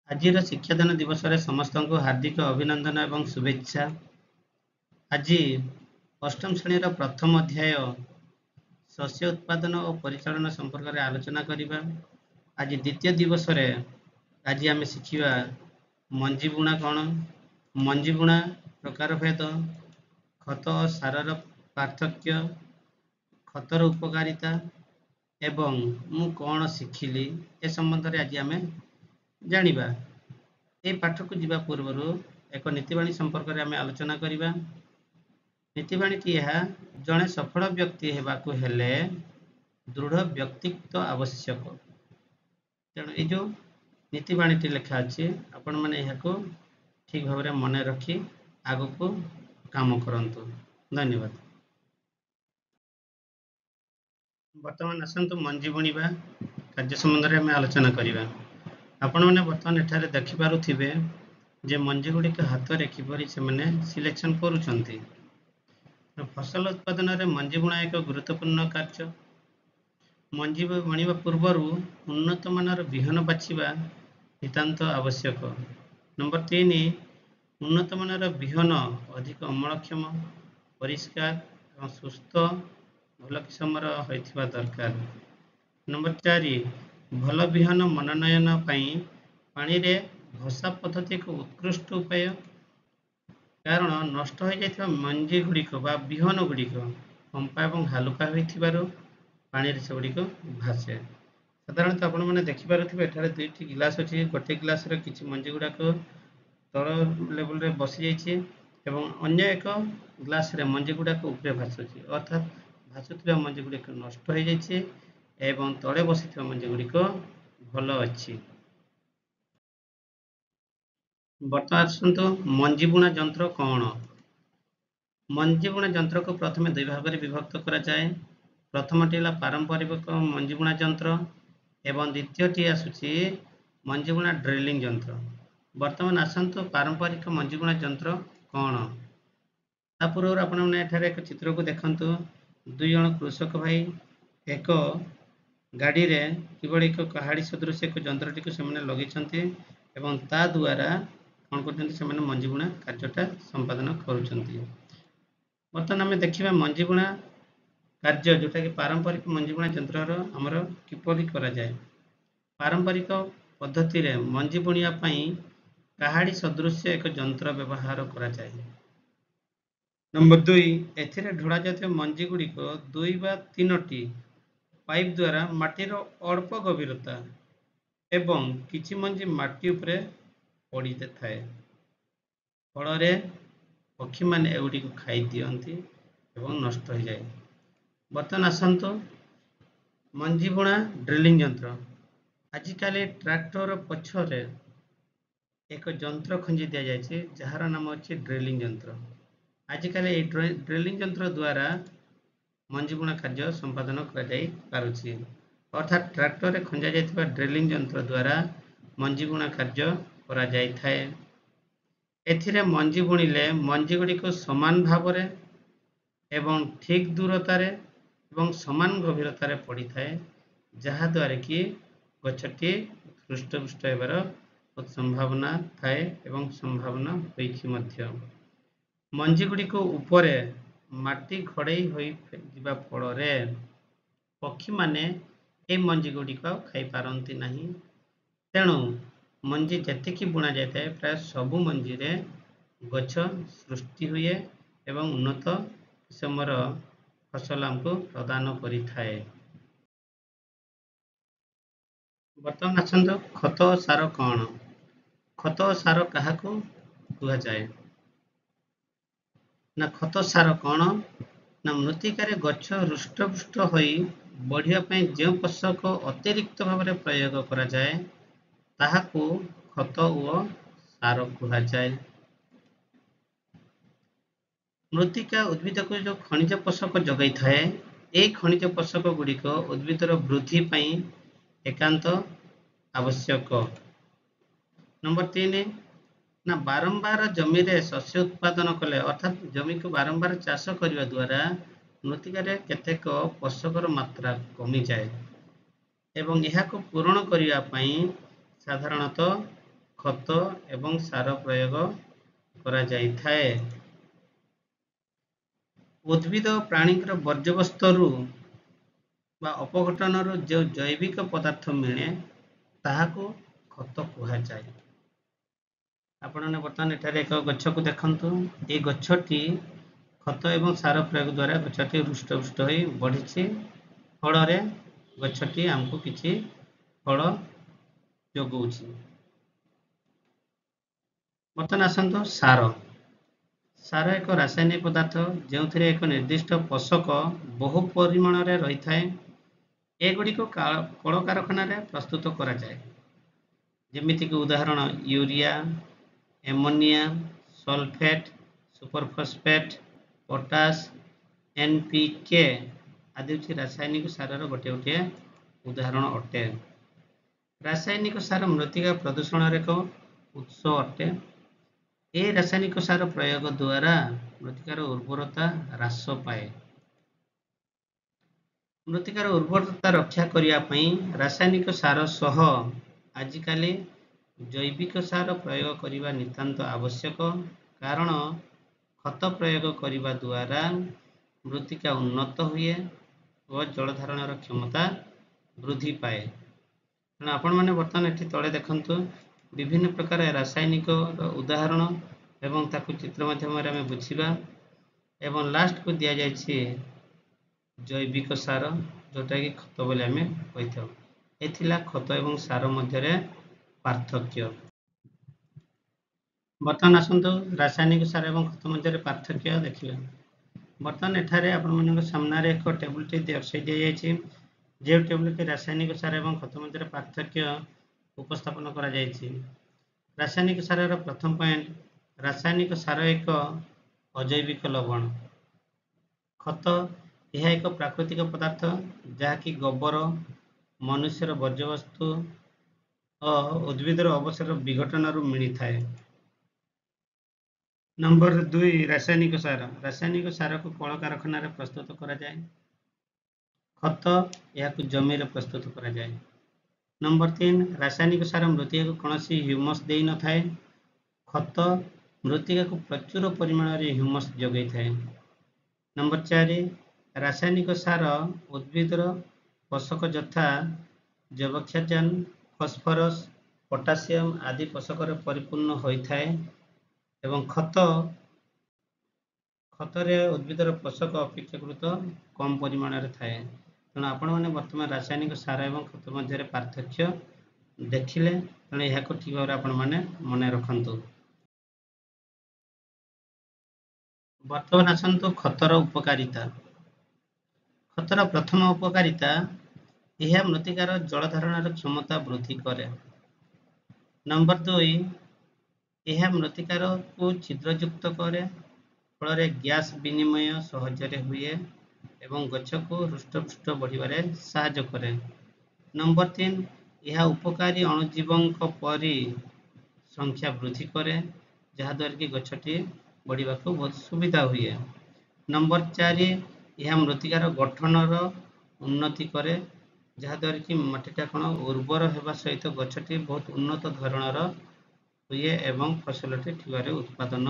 ଆଜିର ଶିକ୍ଷାଦାନ ଦିବସରେ ସମସ୍ତଙ୍କୁ ହାର୍ଦ୍ଦିକ ଅଭିନନ୍ଦନ ଏବଂ ଶୁଭେଚ୍ଛା। ଆଜି ଅଷ୍ଟମ ଶ୍ରେଣୀର ପ୍ରଥମ ଅଧ୍ୟାୟ ଶସ୍ୟ ଉତ୍ପାଦନ ଓ ପରିଚାଳନା ସମ୍ପର୍କରେ ଆଲୋଚନା କରିବା। ଆଜି ଦ୍ୱିତୀୟ ଦିବସରେ ଆଜି ଆମେ ଶିଖିବା ମଞ୍ଜି ବୁଣା କ'ଣ, ମଞ୍ଜି ବୁଣା ପ୍ରକାରଭେଦ, ଖତ ଓ ସାରର ପାର୍ଥକ୍ୟ, ଖତର ଉପକାରିତା ଏବଂ ମୁଁ କ'ଣ ଶିଖିଲି ଏ ସମ୍ବନ୍ଧରେ ଆଜି ଆମେ ଜାଣିବା। ଏହି ପାଠକୁ ଯିବା ପୂର୍ବରୁ ଏକ ନୀତିବାଣୀ ସମ୍ପର୍କରେ ଆମେ ଆଲୋଚନା କରିବା। ନୀତିବାଣୀଟି ଏହା, ଜଣେ ସଫଳ ବ୍ୟକ୍ତି ହେବାକୁ ହେଲେ ଦୃଢ଼ ବ୍ୟକ୍ତିତ୍ୱ ଆବଶ୍ୟକ। ତେଣୁ ଏଇ ଯେଉଁ ନୀତିବାଣୀଟି ଲେଖା ଅଛି, ଆପଣମାନେ ଏହାକୁ ଠିକ୍ ଭାବରେ ମନେ ରଖି ଆଗକୁ କାମ କରନ୍ତୁ। ଧନ୍ୟବାଦ। ବର୍ତ୍ତମାନ ଆସନ୍ତୁ ମଞ୍ଜି ବୁଣିବା କାର୍ଯ୍ୟ ସମ୍ବନ୍ଧରେ ଆମେ ଆଲୋଚନା କରିବା। ଆପଣମାନେ ବର୍ତ୍ତମାନ ଏଠାରେ ଦେଖିପାରୁଥିବେ ଯେ ମଞ୍ଜି ଗୁଡ଼ିକ ହାତରେ କିପରି ସେମାନେ ସିଲେକ୍ସନ୍ କରୁଛନ୍ତି। ଫସଲ ଉତ୍ପାଦନରେ ମଞ୍ଜି ବୁଣା ଏକ ଗୁରୁତ୍ୱପୂର୍ଣ୍ଣ କାର୍ଯ୍ୟ। ମଞ୍ଜି ବୁଣିବା ପୂର୍ବରୁ ଉନ୍ନତମାନର ବିହନ ବାଛିବା ନିତାନ୍ତ ଆବଶ୍ୟକ। ନମ୍ବର 3, ଉନ୍ନତମାନର ବିହନ ଅଧିକ ଅମଳକ୍ଷମ, ପରିଷ୍କାର ଏବଂ ସୁସ୍ଥ ଭଲ କିସମର ହୋଇଥିବା ଦରକାର। ନମ୍ବର 4, ଭଲ ବିହନ ମନୋନୟନ ପାଇଁ ପାଣିରେ ଭସା ପଦ୍ଧତି ଏକ ଉତ୍କୃଷ୍ଟ ଉପାୟ, କାରଣ ନଷ୍ଟ ହୋଇଯାଇଥିବା ମଞ୍ଜି ଗୁଡ଼ିକ ବା ବିହନ ଗୁଡ଼ିକ ଫମ୍ପା ଏବଂ ହାଲୁକା ହୋଇଥିବାରୁ ପାଣିରେ ସେଗୁଡ଼ିକ ଭାସେ। ସାଧାରଣତଃ ଆପଣମାନେ ଦେଖିପାରୁଥିବେ ଏଠାରେ ଦୁଇଟି ଗିଲାସ ଅଛି। ଗୋଟେ ଗିଲାସରେ କିଛି ମଞ୍ଜି ଗୁଡ଼ାକ ତଳ ଲେବୁଲରେ ବସିଯାଇଛି ଏବଂ ଅନ୍ୟ ଏକ ଗ୍ଲାସରେ ମଞ୍ଜି ଗୁଡ଼ାକ ଉପରେ ଭାସୁଛି, ଅର୍ଥାତ୍ ଭାସୁଥିବା ମଞ୍ଜି ଗୁଡ଼ିକ ନଷ୍ଟ ହୋଇଯାଇଛି ଏବଂ ତଳେ ବସିଥିବା ମଞ୍ଜି ଗୁଡ଼ିକ ଭଲ ଅଛି। ବର୍ତ୍ତମାନ ଆସନ୍ତୁ ମଞ୍ଜି ବୁଣା ଯନ୍ତ୍ର କ'ଣ। ମଞ୍ଜି ବୁଣା ଯନ୍ତ୍ରକୁ ପ୍ରଥମେ ଦୁଇ ଭାଗରେ ବିଭକ୍ତ କରାଯାଏ। ପ୍ରଥମଟି ହେଲା ପାରମ୍ପରିକ ମଞ୍ଜି ବୁଣା ଯନ୍ତ୍ର ଏବଂ ଦ୍ୱିତୀୟଟି ଆସୁଛି ମଞ୍ଜି ବୁଣା ଡ୍ରିଲିଂ ଯନ୍ତ୍ର। ବର୍ତ୍ତମାନ ଆସନ୍ତୁ ପାରମ୍ପରିକ ମଞ୍ଜି ବୁଣା ଯନ୍ତ୍ର କ'ଣ। ତା ପୂର୍ବରୁ ଆପଣମାନେ ଏଠାରେ ଏକ ଚିତ୍ରକୁ ଦେଖନ୍ତୁ। ଦୁଇ ଜଣ କୃଷକ ଭାଇ ଏକ ଗାଡ଼ିରେ କିଭଳି ଏକ କାହାଳି ସଦୃଶ ଏକ ଯନ୍ତ୍ରଟିକୁ ସେମାନେ ଲଗେଇଛନ୍ତି ଏବଂ ତା ଦ୍ୱାରା କ'ଣ କରୁଛନ୍ତି, ସେମାନେ ମଞ୍ଜି ବୁଣା କାର୍ଯ୍ୟଟା ସମ୍ପାଦନ କରୁଛନ୍ତି। ବର୍ତ୍ତମାନ ଆମେ ଦେଖିବା ମଞ୍ଜି ବୁଣା କାର୍ଯ୍ୟ, ଯେଉଁଟାକି ପାରମ୍ପରିକ ମଞ୍ଜି ବୁଣା ଯନ୍ତ୍ରର ଆମର କିପରି କରାଯାଏ। ପାରମ୍ପରିକ ପଦ୍ଧତିରେ ମଞ୍ଜି ବୁଣିବା ପାଇଁ କାହାଳି ସଦୃଶ୍ୟ ଏକ ଯନ୍ତ୍ର ବ୍ୟବହାର କରାଯାଏ। ନମ୍ବର 2, ଏଥିରେ ଢଳା ଯାଉଥିବା ମଞ୍ଜି ଗୁଡ଼ିକ 2 ବା 3ଟି ପାଇପ୍ ଦ୍ୱାରା ମାଟିର ଅଳ୍ପ ଗଭୀରତା ଏବଂ କିଛି ମଞ୍ଜି ମାଟି ଉପରେ ପଡ଼ିଥାଏ, ଫଳରେ ପକ୍ଷୀମାନେ ଏଗୁଡ଼ିକୁ ଖାଇଦିଅନ୍ତି ଏବଂ ନଷ୍ଟ ହୋଇଯାଏ। ବର୍ତ୍ତମାନ ଆସନ୍ତୁ ମଞ୍ଜି ବୁଣା ଡ୍ରିଲିଂ ଯନ୍ତ୍ର। ଆଜିକାଲି ଟ୍ରାକ୍ଟର ପଛରେ ଏକ ଯନ୍ତ୍ର ଖଞ୍ଜି ଦିଆଯାଇଛି, ଯାହାର ନାମ ଅଛି ଡ୍ରିଲିଂ ଯନ୍ତ୍ର। ଆଜିକାଲି ଏହି ଡ୍ରିଲିଂ ଯନ୍ତ୍ର ଦ୍ୱାରା ମଞ୍ଜି ବୁଣା କାର୍ଯ୍ୟ ସମ୍ପାଦନ କରାଯାଇପାରୁଛି। ଅର୍ଥାତ୍ ଟ୍ରାକ୍ଟରରେ ଖଞ୍ଜା ଯାଇଥିବା ଡ୍ରିଲିଂ ଯନ୍ତ୍ର ଦ୍ୱାରା ମଞ୍ଜି ବୁଣା କାର୍ଯ୍ୟ କରାଯାଇଥାଏ। ଏଥିରେ ମଞ୍ଜି ବୁଣିଲେ ମଞ୍ଜି ଗୁଡ଼ିକ ସମାନ ଭାବରେ ଏବଂ ଠିକ୍ ଦୂରତାରେ ଏବଂ ସମାନ ଗଭୀରତାରେ ପଡ଼ିଥାଏ, ଯାହାଦ୍ୱାରା କି ଗଛଟି ହୃଷ୍ଟପୁଷ୍ଟ ହେବାର ବହୁତ ସମ୍ଭାବନା ଥାଏ ଏବଂ ସମ୍ଭାବନା ହୋଇଛି ମଧ୍ୟ। ମଞ୍ଜି ଗୁଡ଼ିକ ଉପରେ ମାଟି ଘୋଡ଼େଇ ହୋଇଯିବା ଫଳରେ ପକ୍ଷୀମାନେ ଏହି ମଞ୍ଜି ଗୁଡ଼ିକ ଆଉ ଖାଇପାରନ୍ତି ନାହିଁ। ତେଣୁ ମଞ୍ଜି ଯେତିକି ବୁଣା ଯାଇଥାଏ ପ୍ରାୟ ସବୁ ମଞ୍ଜିରେ ଗଛ ସୃଷ୍ଟି ହୁଏ ଏବଂ ଉନ୍ନତ କିସମର ଫସଲ ଆମକୁ ପ୍ରଦାନ କରିଥାଏ। ବର୍ତ୍ତମାନ ଆସନ୍ତୁ ଖତ ଓ ସାର କ'ଣ। ଖତ ଓ ସାର କାହାକୁ କୁହାଯାଏ? ନା ଖତ ସାର କ'ଣ ନା ମୃତ୍ତିକାରେ ଗଛ ହୃଷ୍ଟପୁଷ୍ଟ ହୋଇ ବଢ଼ିବା ପାଇଁ ଯେଉଁ ପୋଷକ ଅତିରିକ୍ତ ଭାବରେ ପ୍ରୟୋଗ କରାଯାଏ ତାହାକୁ ଖତ ଓ ସାର କୁହାଯାଏ। ମୃତ୍ତିକା ଉଦ୍ଭିଦକୁ ଯେଉଁ ଖଣିଜ ପୋଷକ ଯୋଗାଇଥାଏ, ଏହି ଖଣିଜ ପୋଷକ ଗୁଡ଼ିକ ଉଦ୍ଭିଦର ବୃଦ୍ଧି ପାଇଁ ଏକାନ୍ତ ଆବଶ୍ୟକ। ନମ୍ବର 3, ନା ବାରମ୍ବାର ଜମିରେ ଶସ୍ୟ ଉତ୍ପାଦନ କଲେ, ଅର୍ଥାତ୍ ଜମିକୁ ବାରମ୍ବାର ଚାଷ କରିବା ଦ୍ୱାରା ମୃତ୍ତିକାରେ କେତେକ ପୋଷକର ମାତ୍ରା କମିଯାଏ ଏବଂ ଏହାକୁ ପୂରଣ କରିବା ପାଇଁ ସାଧାରଣତଃ ଖତ ଏବଂ ସାର ପ୍ରୟୋଗ କରାଯାଇଥାଏ। ଉଦ୍ଭିଦ ଓ ପ୍ରାଣୀଙ୍କର ବର୍ଜ୍ୟବସ୍ତୁରୁ ବା ଅପଘଟନରୁ ଯେଉଁ ଜୈବିକ ପଦାର୍ଥ ମିଳେ ତାହାକୁ ଖତ କୁହାଯାଏ। ଆପଣମାନେ ବର୍ତ୍ତମାନ ଏଠାରେ ଏକ ଗଛକୁ ଦେଖନ୍ତୁ। এই ଗଛଟି ଖତ ଏବଂ ସାର ପ୍ରୟୋଗ ଦ୍ୱାରା ଗଛଟି ହୃଷ୍ଟପୁଷ୍ଟ ହୋଇ ବଢ଼ିଛି, ଫଳରେ ଗଛଟି ଆମକୁ କିଛି ଫଳ ଯୋଗାଉଛି। ବର୍ତ୍ତମାନ ଆସନ୍ତୁ ସାର। ସାର ଏକ ରାସାୟନିକ ପଦାର୍ଥ ଯେଉଁଥିରେ ଏକ ନିର୍ଦ୍ଦିଷ୍ଟ ପୋଷକ ବହୁ ପରିମାଣରେ ରହିଥାଏ। ଏଗୁଡ଼ିକୁ କଳକାରଖାନାରେ ପ୍ରସ୍ତୁତ କରାଯାଏ, ଯେମିତିକି ଉଦାହରଣ urea, ammonia, sulphate, superphosphate, potash, NPK ଆଦି ହେଉଛି ରାସାୟନିକ ସାରର ଗୋଟିଏ ଗୋଟିଏ ଉଦାହରଣ ଅଟେ। ରାସାୟନିକ ସାର ମୃତ୍ତିକା ପ୍ରଦୂଷଣର ଏକ ଉତ୍ସ ଅଟେ। ଏହି ରାସାୟନିକ ସାର ପ୍ରୟୋଗ ଦ୍ୱାରା ମୃତ୍ତିକାର ଉର୍ବରତା ହ୍ରାସ ପାଏ। ମୃତ୍ତିକାର ଉର୍ବରତା ରକ୍ଷା କରିବା ପାଇଁ ରାସାୟନିକ ସାର ସହ ଆଜିକାଲି ଜୈବିକ ସାର ପ୍ରୟୋଗ କରିବା ନିତାନ୍ତ ଆବଶ୍ୟକ, କାରଣ ଖତ ପ୍ରୟୋଗ କରିବା ଦ୍ୱାରା ମୃତ୍ତିକା ଉନ୍ନତ ହୁଏ ଓ ଜଳଧାରଣର କ୍ଷମତା ବୃଦ୍ଧି ପାଏ। ତେଣୁ ଆପଣମାନେ ବର୍ତ୍ତମାନ ଏଠି ତଳେ ଦେଖନ୍ତୁ ବିଭିନ୍ନ ପ୍ରକାର ରାସାୟନିକର ଉଦାହରଣ ଏବଂ ତାକୁ ଚିତ୍ର ମାଧ୍ୟମରେ ଆମେ ବୁଝିବା। ଏବଂ ଲାଷ୍ଟକୁ ଦିଆଯାଇଛି ଜୈବିକ ସାର, ଯେଉଁଟାକି ଖତ ବୋଲି ଆମେ କହିଥାଉ। ଏ ଥିଲା ଖତ ଏବଂ ସାର ମଧ୍ୟରେ ପାର୍ଥକ୍ୟ। ବର୍ତ୍ତମାନ ଆସନ୍ତୁ ରାସାୟନିକ ସାର ଏବଂ ଖତ ମଧ୍ୟରେ ପାର୍ଥକ୍ୟ ଦେଖିବା। ବର୍ତ୍ତମାନ ଏଠାରେ ଆପଣମାନଙ୍କ ସାମ୍ନାରେ ଏକ ଟେବୁଲଟି ଦର୍ଶାଇ ଦିଆଯାଇଛି, ଯେଉଁ ଟେବୁଲଟି ରାସାୟନିକ ସାର ଏବଂ ଖତ ମଧ୍ୟରେ ପାର୍ଥକ୍ୟ ଉପସ୍ଥାପନ କରାଯାଇଛି। ରାସାୟନିକ ସାରର ପ୍ରଥମ ପଏଣ୍ଟ, ରାସାୟନିକ ସାର ଏକ ଅଜୈବିକ ଲବଣ। ଖତ ଏହା ଏକ ପ୍ରାକୃତିକ ପଦାର୍ଥ ଯାହାକି ଗୋବର, ମନୁଷ୍ୟର ବର୍ଜ୍ୟବସ୍ତୁ ଓ ଉଦ୍ଭିଦର ଅବଶେଷ ବିଘଟନରୁ ମିଳିଥାଏ। ନମ୍ବର 2, ରାସାୟନିକ ସାର। ରାସାୟନିକ ସାରକୁ କଳକାରଖାନାରେ ପ୍ରସ୍ତୁତ କରାଯାଏ। ଖତ ଏହାକୁ ଜମିରେ ପ୍ରସ୍ତୁତ କରାଯାଏ। ନମ୍ବର 3, ରାସାୟନିକ ସାର ମୃତ୍ତିକାକୁ କୌଣସି ହ୍ୟୁମସ୍ ଦେଇନଥାଏ। ଖତ ମୃତ୍ତିକାକୁ ପ୍ରଚୁର ପରିମାଣରେ ହ୍ୟୁମସ୍ ଯୋଗାଇଥାଏ। ନମ୍ବର 4, ରାସାୟନିକ ସାର ଉଦ୍ଭିଦର ପୋଷକ ଯଥା ଯବକ୍ଷାରଜାନ, ଫସଫରସ୍, ପଟାସିୟମ ଆଦି ପୋଷକରେ ପରିପୂର୍ଣ୍ଣ ହୋଇଥାଏ ଏବଂ ଖତରେ ଉଦ୍ଭିଦର ପୋଷକ ଅପେକ୍ଷାକୃତ କମ୍ ପରିମାଣରେ ଥାଏ। ତେଣୁ ଆପଣମାନେ ବର୍ତ୍ତମାନ ରାସାୟନିକ ସାର ଏବଂ ଖତ ମଧ୍ୟରେ ପାର୍ଥକ୍ୟ ଦେଖିଲେ, ତେଣୁ ଏହାକୁ ଠିକ୍ ଭାବରେ ଆପଣମାନେ ମନେ ରଖନ୍ତୁ। ବର୍ତ୍ତମାନ ଆସନ୍ତୁ ଖତର ଉପକାରିତା। ଖତର ପ୍ରଥମ ଉପକାରିତା, ଏହା ମୃତ୍ତିକାର ଜଳଧାରଣର କ୍ଷମତା ବୃଦ୍ଧି କରେ। ନମ୍ବର 2, ଏହା ମୃତ୍ତିକାରକୁ ଛିଦ୍ରଯୁକ୍ତ କରେ, ଫଳରେ ଗ୍ୟାସ୍ ବିନିମୟ ସହଜରେ ହୁଏ ଏବଂ ଗଛକୁ ହୃଷ୍ଟପୁଷ୍ଟ ବଢ଼ିବାରେ ସାହାଯ୍ୟ କରେ। ନମ୍ବର 3, ଏହା ଉପକାରୀ ଅଣୁଜୀବଙ୍କ ପରି ସଂଖ୍ୟା ବୃଦ୍ଧି କରେ, ଯାହାଦ୍ୱାରା କି ଗଛଟି ବଢ଼ିବାକୁ ବହୁତ ସୁବିଧା ହୁଏ। ନମ୍ବର 4, ଏହା ମୃତ୍ତିକାର ଗଠନର ଉନ୍ନତି କରେ, ଯାହାଦ୍ୱାରା କି ମାଟିଟା କ'ଣ ଉର୍ବର ହେବା ସହିତ ଗଛଟି ବହୁତ ଉନ୍ନତ ଧରଣର ହୁଏ ଏବଂ ଫସଲଟି ଠିକ୍ ଭାବରେ ଉତ୍ପାଦନ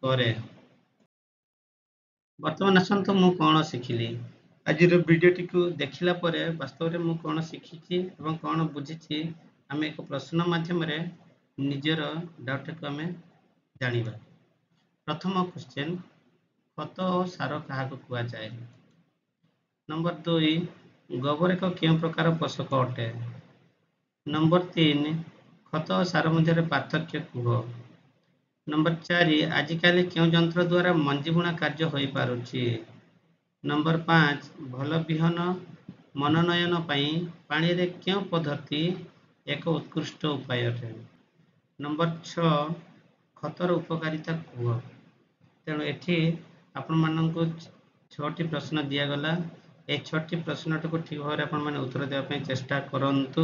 କରେ। ବର୍ତ୍ତମାନ ଆସନ୍ତୁ ମୁଁ କ'ଣ ଶିଖିଲି। ଆଜିର ଭିଡ଼ିଓଟିକୁ ଦେଖିଲା ପରେ ବାସ୍ତବରେ ମୁଁ କ'ଣ ଶିଖିଛି ଏବଂ କ'ଣ ବୁଝିଛି, ଆମେ ଏକ ପ୍ରଶ୍ନ ମାଧ୍ୟମରେ ନିଜର ଡାଉଟକୁ ଆମେ ଜାଣିବା। ପ୍ରଥମ କ୍ୱେଶ୍ଚେନ୍, ଖତ ଓ ସାର କାହାକୁ କୁହାଯାଏ? ନମ୍ବର 2, ଗୋବର ଏକ କେଉଁ ପ୍ରକାର ପୋଷକ ଅଟେ? ନମ୍ବର 3, ଖତ ଓ ସାର ମଧ୍ୟରେ ପାର୍ଥକ୍ୟ କୁହ। ନମ୍ବର 4, ଆଜିକାଲି କେଉଁ ଯନ୍ତ୍ର ଦ୍ୱାରା ମଞ୍ଜି ବୁଣା କାର୍ଯ୍ୟ ହୋଇପାରୁଛି? ନମ୍ବର 5, ଭଲ ବିହନ ମନୋନୟନ ପାଇଁ ପାଣିରେ କେଉଁ ପଦ୍ଧତି ଏକ ଉତ୍କୃଷ୍ଟ ଉପାୟ ଅଟେ? ନମ୍ବର 6, ଖତର ଉପକାରିତା କୁହ। ତେଣୁ ଏଠି ଆପଣମାନଙ୍କୁ 6ଟି ପ୍ରଶ୍ନ ଦିଆଗଲା। এই 6ଟି ପ୍ରଶ୍ନଟିକୁ ଠିକ୍ ଭାବରେ ଆପଣମାନେ ଉତ୍ତର ଦେବା ପାଇଁ ଚେଷ୍ଟା କରନ୍ତୁ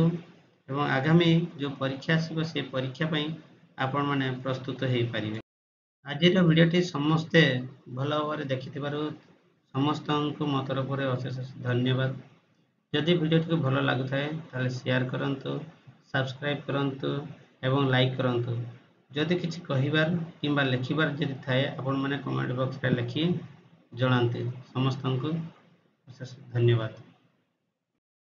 ଏବଂ ଆଗାମୀ ଯେଉଁ ପରୀକ୍ଷା ଆସିବ ସେ ପରୀକ୍ଷା ପାଇଁ ଆପଣମାନେ ପ୍ରସ୍ତୁତ ହେଇପାରିବେ। ଆଜିର ଭିଡ଼ିଓଟି ସମସ୍ତେ ଭଲ ଭାବରେ ଦେଖିଥିବାରୁ ସମସ୍ତଙ୍କୁ ମୋ ତରଫରୁ ଅଶେଷ ଅଶେଷ ଧନ୍ୟବାଦ। ଯଦି ଭିଡ଼ିଓଟିକୁ ଭଲ ଲାଗୁଥାଏ ତାହେଲେ ସେୟାର କରନ୍ତୁ, ସବସ୍କ୍ରାଇବ୍ କରନ୍ତୁ ଏବଂ ଲାଇକ୍ କରନ୍ତୁ। ଯଦି କିଛି କହିବାର କିମ୍ବା ଲେଖିବାର ଯଦି ଥାଏ, ଆପଣମାନେ କମେଣ୍ଟ ବକ୍ସରେ ଲେଖି ଜଣାନ୍ତୁ। ସମସ୍ତଙ୍କୁ ଅଶେଷ ଧନ୍ୟବାଦ।